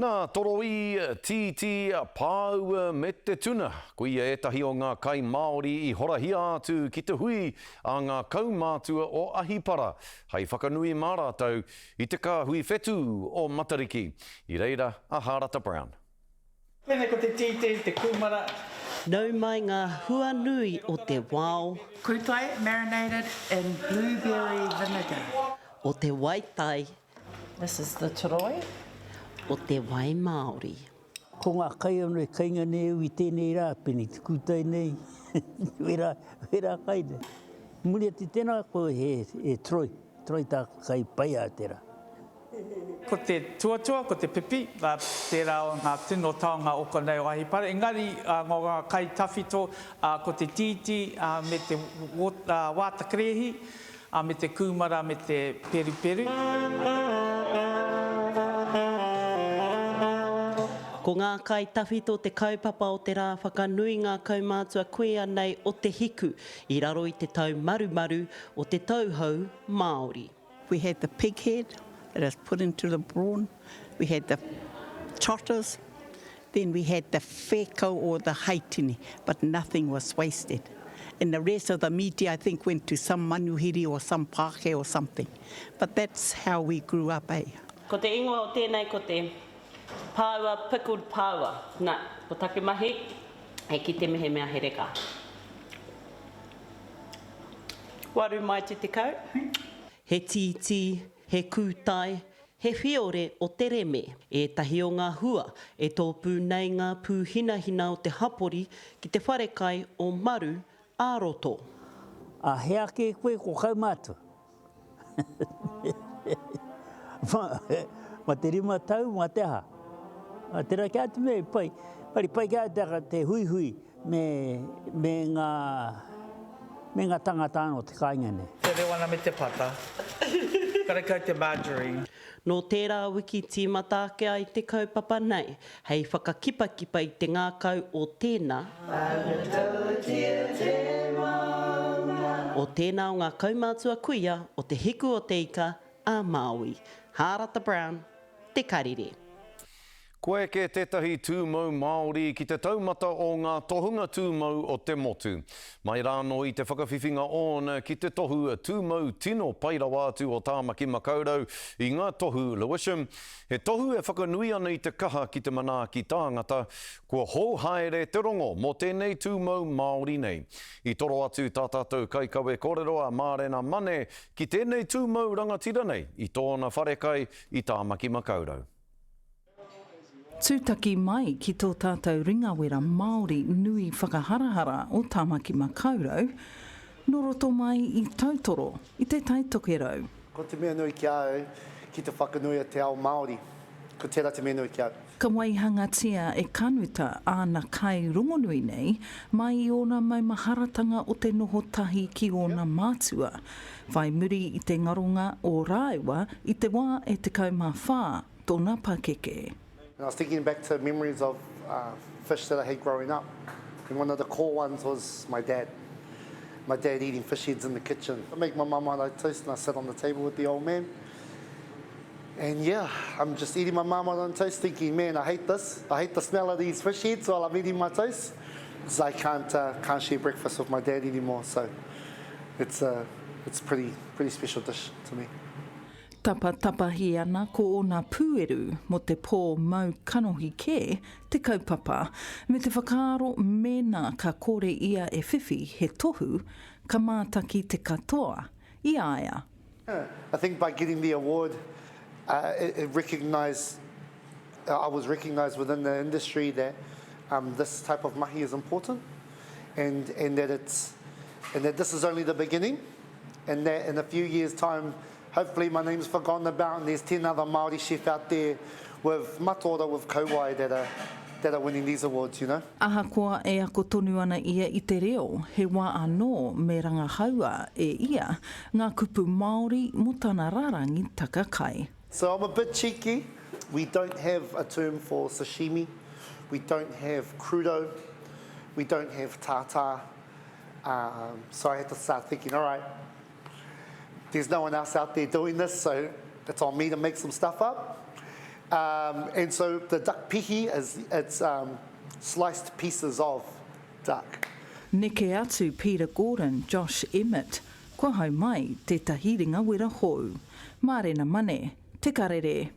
Nā, toroī, tītī, pāua me te tuna, koia ētahi o ngā kai Māori i horahia atu ki te hui a ngā kaumātua o Ahipara hei whakanui mā rātou i te kāhui whetū o Matariki. I reira a Hārata Brown. Tēnei ko te tītī, te kūmara. Nau mai ngā hua nui o te wao. Kūtai marinated in blueberry vinegar. O te waitai. This is the toroi. O te wai Māori. Ko ngā kai ano e kainga nei au i tēnei rā, pēnei te kūtai nei, wērā, wērā kai nei. Muri atu i tēnā, ko he, he troi, troi tāku kai pai a tērā. Ko te tuatua, ko te pipi, tērā o ngā tino taonga o konei o Ahipara, engari ngō ngā kai tawhito, ko te tītī me te wātakerēhi, me te kūmara me te peruperu. Ko ngā kai tawhito te kaupapa o te rā whakanui ngā kaumātua kuia nei o Te Hiku i raro i te taumarumaru o te tauhou Māori. We had the pig head that is put into the brawn, we had the trotters, then we had the whekau or the haitini, but nothing was wasted. And the rest of the meat I think went to some manuhiri or some Pākehā or something. But that's how we grew up, eh? Ko te ingoa o tēnei ko te pāua pickled pāua. Na, ko taku mahi he kite mehemea he reka. 8 mai te 10. He tītī, he kūtai, he whiore o te reme, ētahi o ngā hua e tōpū nei ngā pūhinahina o te hapori ki te wharekai o Maru ā-roto. A hea kē koe ko kaumātua? Ma te 5 tau, ma te aha? Tera kia atu mea i pai. Engari pai kia atu te huihui me, me nga, me nga tangata ano te kainga nei. Te rewana me te pata. Karekau te margarine. Nō tērā wiki tīmata ake ai te kaupapa nei, hei whakakipakipa i te ngākau o tēnā, o tēnā o ngā kaumātua kuia o Te Hiku o Te Ika a Māui. Hārata Brown, Te Karere. Kua eke tētahi tūmau Māori ki te taumata o ngā tohunga tūmau o te motu. Mai rānō i te whakawhiwhinga ōna ki te tohu tūmau tino pai rawa atu o Tāmaki Makaurau i ngā tohu Lewisham, he tohu e whakanui ana i te kaha ki te manaaki tāngata, kua hou haere te rongo mō tēnei tūmau Māori nei. I toro atu tā tātou kaikawe kōrero a Mārena Mane ki tēnei tūmau rangatira nei i tōna wharekai i Tāmaki Makaurau. Tūtaki mai ki tō tātou ringawera Māori nui whakaharahara o Tāmaki Makaurau, nō roto mai i Tautoro, i Te Tai Tokerau. Ko te mea nui ki a au, ki te whakanuia te ao Māori. Ko tērā te mea nui ki au. Ka waihangatia e Kanuta āna kai rongonui nei mai i ōna maumaharatanga o te noho tahi ki ōna mātua, whai muri i te ngaronga o rāua i te wā e 14 tōna pakeke. And I was thinking back to memories of fish that I had growing up and one of the core ones was my dad. My dad eating fish heads in the kitchen. I make my marmite toast and I sit on the table with the old man and yeah, I'm just eating my marmite on toast thinking, man, I hate this. I hate the smell of these fish heads while I'm eating my toast because I can't, uh, can't share breakfast with my dad anymore. So it's a, it's pretty, pretty special dish to me. Tapatapahi ana ko ōna pūeru mō te pō mau kanohi kē te kaupapa, me te whakaaro mēnā ka kore ia e whiwhi he tohu, ka mātaki te katoa i a ia. I think by getting the award, uh, it, it recognised, I was recognised within the industry that um, this type of mahi is important and, and, that it's, and that this is only the beginning and that in a few years' time, hopefully my name's forgotten about and there's 10 other Māori chef out there with mataora, with kauae that are, that are winning these awards, you know. Ahakoa e ako tonu ana ia i te reo, he wā anō me rangahaua e ia ngā kupu Māori mō tana rārangi taka kai. So I'm a bit cheeky, we don't have a term for sashimi, we don't have crudo, we don't have tartar, um, so I had to start thinking, all right, there's no one else out there doing this, so it's on me to make some stuff up. Um, and so the duck pihi is it's um, sliced pieces of duck. Neke atu Peter Gordon, Josh Emmett, kua hau mai tētahi ringa wera hou. Mārena Mane, Te Karere.